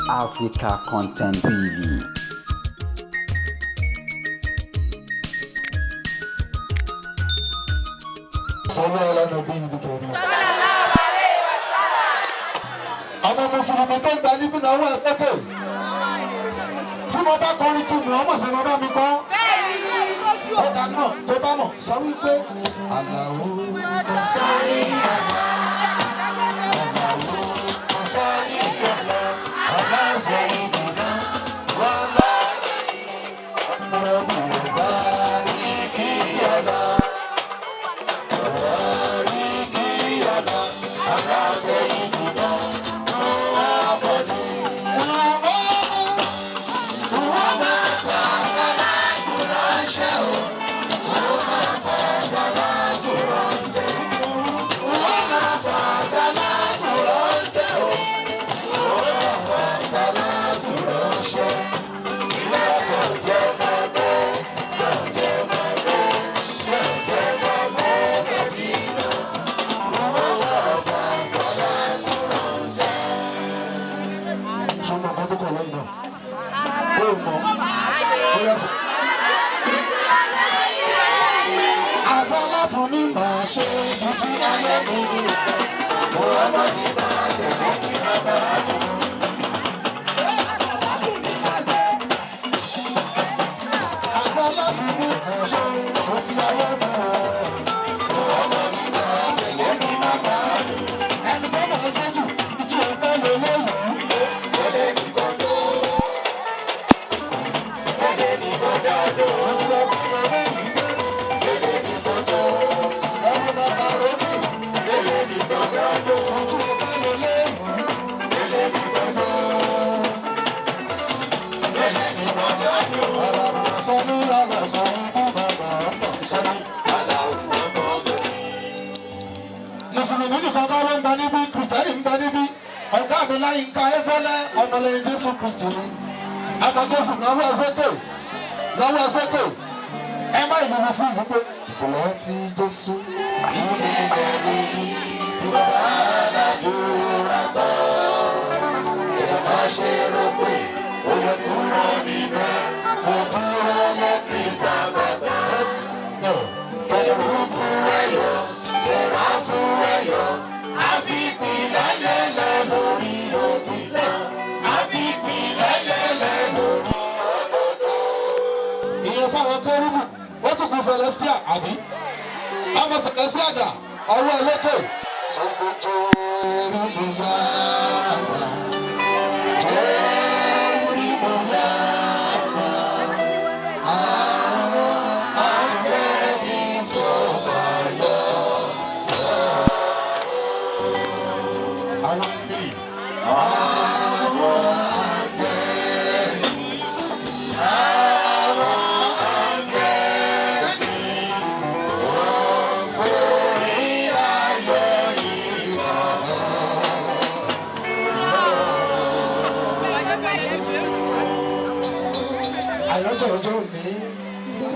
Africa Content TV. Sọlá alánàbí ìlú kẹrin. Àwọn mùsùlùmí tó ń gba níbí náà wà lókè. Tí mo bá kọrin kí Muhammad ṣe máa bá mi kọ́. Ọ̀gá náà tó bá mọ̀ sọ wípé Àlàó sọ́rí àlá. Àlàó sọ́rí àlá. Àlá sọ ìdùnnú. Wọ́n bá ọ̀rọ̀ bá ní kí àlá. Ṣọmọ kan tó kọ̀ lẹ́yìn náà ó mọ̀ ó yẹ sọ. Àsálàtù ní màá ṣe tuntun ayé mi ní Muhammad ní màá tẹ̀lé kí má bàa jù. Àsálàtù ní màá ṣe. Àsálàtù ní màá ṣe tuntun ayé mi. Muhammad ní màá tẹ̀lé kí má bàa jù. Ẹni tó mọ̀ ọ́ jẹ́jù tí o bá lè lóyún. Mùsùlùmí nìkan kọ́ ló ń bẹ níbí, Kìrìsìtẹ́nì ń bẹ níbí, ọ̀gá mi Láyínká Ayéfẹ́lẹ́ ọmọlẹ́yìn Jésù Kristi ni. Àmọ́ Jésù náwó ẹ sókè, náwó ẹ sókè, ẹ má ìlú sí ìlú pé ìpìlẹ̀ tí Jésù ilé ẹ̀rí tí bàbá aládùúrà tán. Ìdá máa ṣe rò pé ó yẹ kúrò níbẹ̀, mo dúró lé Kristi àbàtà. Kẹrùkù ẹ̀yọ̀, sẹ̀ráfù ẹ̀yọ̀, àfipìlẹ̀ lẹ́lẹ̀ lórí òtítọ́, àfipìlẹ̀ lẹ́lẹ̀ lórí òdodo. Ìyẹn fáwọn kérúbù, ó tún kù Celestia àbí? Ọmọ Celestia dà, ọwọ́ ẹ lókè. Ṣòkòtò rúbùyà wà, jẹ́ rúbùyà wà, àwọn áńgẹ́lì tó fàyọ̀. Àwọn áńgẹ́lì. Àwọn áńgẹ́lì. Àwọn áńgẹ́lì. Wọ́n forí ayọ̀ yìí Àyájọ́ ọjọ́ òní,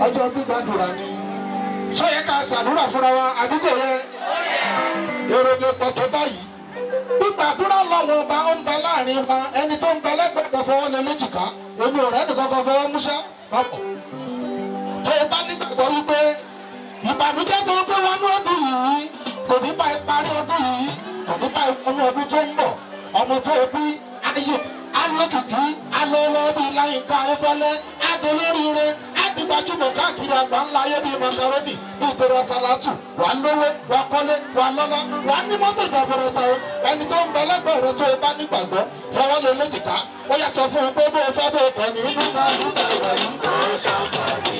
ọjọ́ gbígbàdúrà ni. Ṣé ó yẹ ká ṣàdúrà fúnra wa àbí kò yẹ? Èrò lè pọ̀ tó báyìí. Gbígbàdúrà lọ́wọ́ ọba ó ń bẹ láàrin wa, ẹni tó ń bẹ lẹ́gbẹ̀ẹ́ kan fọwọ́ lé léjìká, èmi ò rẹ́ nìkan kan fọwọ́ múṣẹ́ papọ̀. Tó o bá nígbàgbọ́ wípé ìbànújẹ́ tó ń gbé wọnú ọdún yìí kò ní bá parí ọdún yìí, kò ní bá wọnú ọdún tó ń bọ̀, ọmọ tó o bí ayé alókìkí alólọ́ bíi Láyínká Ayéfẹ́lẹ́ adolóríire adigbajúmọ̀ káàkiri àgbà ńlá ayé bíi makaroni bíi tẹ̀rọ salatu wà lówó wà kọ́lé wà lọ́lá wà ní mọ́tò ìjàbọ̀rẹ̀ tó ẹni tó ń bẹ lẹ́gbẹ̀ẹ́ rẹ tó o bá nígbàgbọ́ fọwọ́ lé léjìká ó yà sọ fún un pé bó o fẹ́ bó o kàn ní inú máa ń dúta ìwà yìí ó ṣàǹfààní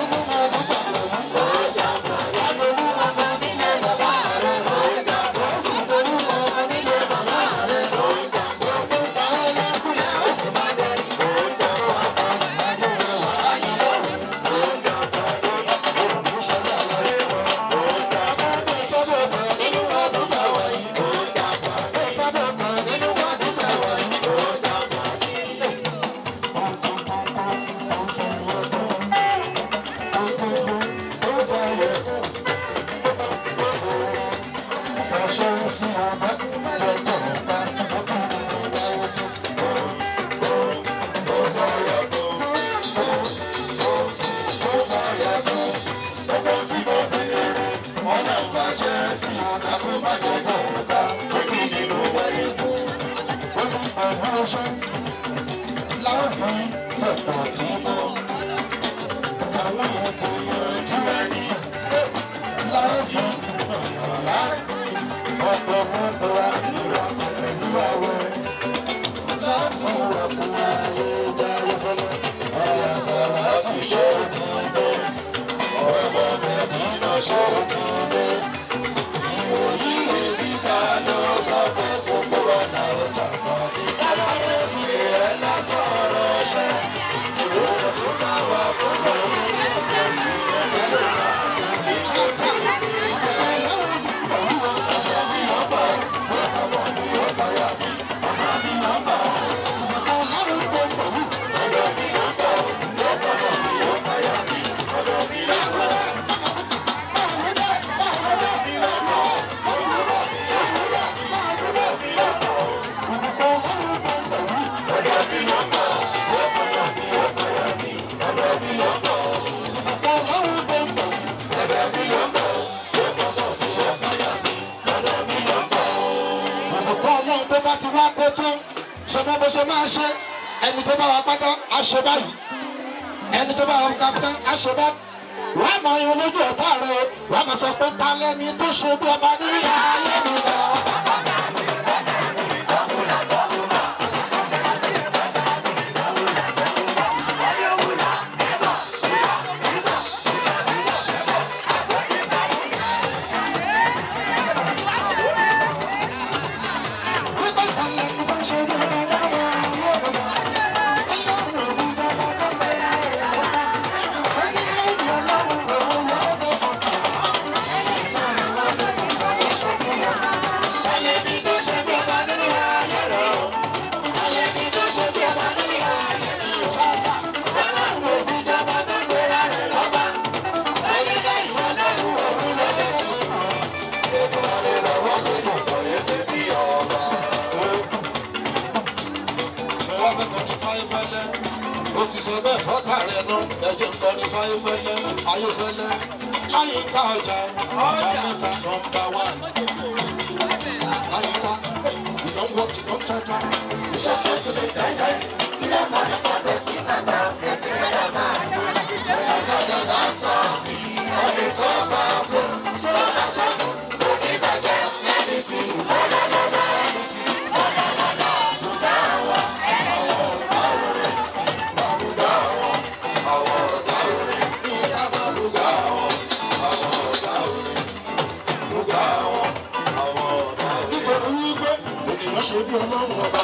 inú máa ń dúta ìwà yìí ó ṣàǹfààní agbèrú ọmọ nílé bàbá rẹ ó ṣàǹfààní ó sì gbèrú ọmọ nílé bàbá rẹ ó ṣàǹfààní ó pa ọ́ lẹ́kùn yẹn ó sì má dẹ̀rí ó ṣàǹfààní ayé rẹ̀ wà á yí lọ́rùn ó ṣàǹfààní òun ṣẹlẹ̀ àlàyé wọn ó ṣàǹfààní bó fẹ́ bó kàn nínú ọdún tàwa yìí ó ṣàǹfààní bó fẹ́ bó kàn nínú ọdún tàwa yìí ó ṣàǹfààní. ránṣẹ́ láàfin fọ̀pọ̀ tí mọ́. Àwọn ìgbìyànjú ẹni láàfin ọ̀la ọ̀pọ̀lọpọ̀ àdúrà pẹ̀lú àwẹ̀ láàfin ọ̀kùn ayé jáde fọlọ́. Ọ̀rọ̀ sọ̀rọ̀ àti ṣé ti dé. Ọ̀rọ̀ mẹ́dínà ṣé ti dé. Ìwòyí sísá ló sọ pé gbogbo wa là ó ṣàǹfààní. Aláyé fi ẹ̀ lásán ránṣẹ́. Ìwòrán tún bá wa kó lọ ní ọjọ́ yìí. Ẹ̀rọ ló máa ṣe fi ṣe tí Àbùkù Ọlọ́run tó bá ti wá dé tán, ṣọmọ bó ṣe máa ṣe, ẹni tó bá wa pátá á ṣe báyìí, ẹni tó bá wa kàftán á ṣe báyìí. Wàá máa yan lójú ọ̀tá rẹ o, wàá máa sọ pé ta lẹ́ni tó ṣe bí ọba nínú ayé mi lọ. Wípé ta lẹ́ni tó ṣe bí ọba nínú ayé mi lọ. Ọlọ́run ò fi jọba tó bẹ̀rẹ̀ rẹ̀ lọ́ba. Sẹ́ni lẹ́yìn Ọlọ́run òun lọ́dọ̀ tuntun. Ẹlẹ́ni tó ṣe bí ọba nínú ayé rẹ̀ o. Ẹlẹ́ni tó ṣe bí ọba nínú ayé rẹ̀ o. Ṣáàtà, Ọlọ́run ò fi jọba tó gbéra rẹ̀ lọ́ba. Sẹ́ni lẹ́yìn Ọlọ́run òun lọ́dọ̀ tuntun. Ènìyàn lọ́wọ́ ló yọ̀ kọ̀ọ̀yẹ́ sí bí ọba. Mo wá fẹ́ kọrin fáyéfẹ́lẹ́. Ó ti sọ bẹ́ẹ̀ fọ́tà rẹ̀ nù. Ẹ̀jẹ̀ ń kọrin fáyéfẹ́lẹ́, ayéfẹ́lẹ́. Láyìíká ọjà, ọjà mẹ́ta nọmba wán. Láyìíká, you don work, you don try try. You suppose to dey die die. Ilé ọkọ̀ ní kò tẹ̀sí nàta, tẹ̀sí rẹ̀ máa dùn. Ọ̀dọ̀dọ̀ sọ̀fì, ọ̀dẹ̀ sọ́fà fún. Sọ́fà sọ́dún, òní bàjẹ́, lẹ́ni sí. Ọ̀dọ̀dọ̀ lẹ́ni sí. Ọ̀dọ̀dọ̀ bùdá wọn, àwọn ọ̀tá orin. Bàbùdá wọn, àwọn ọ̀tá orin. Ìyá bàbùdá wọn, àwọn ọ̀tá orin. Bùdá wọn, àwọn ọ̀tá orin. Nítorí wípé ènìyàn ṣe bí Ọlọ́run ọba.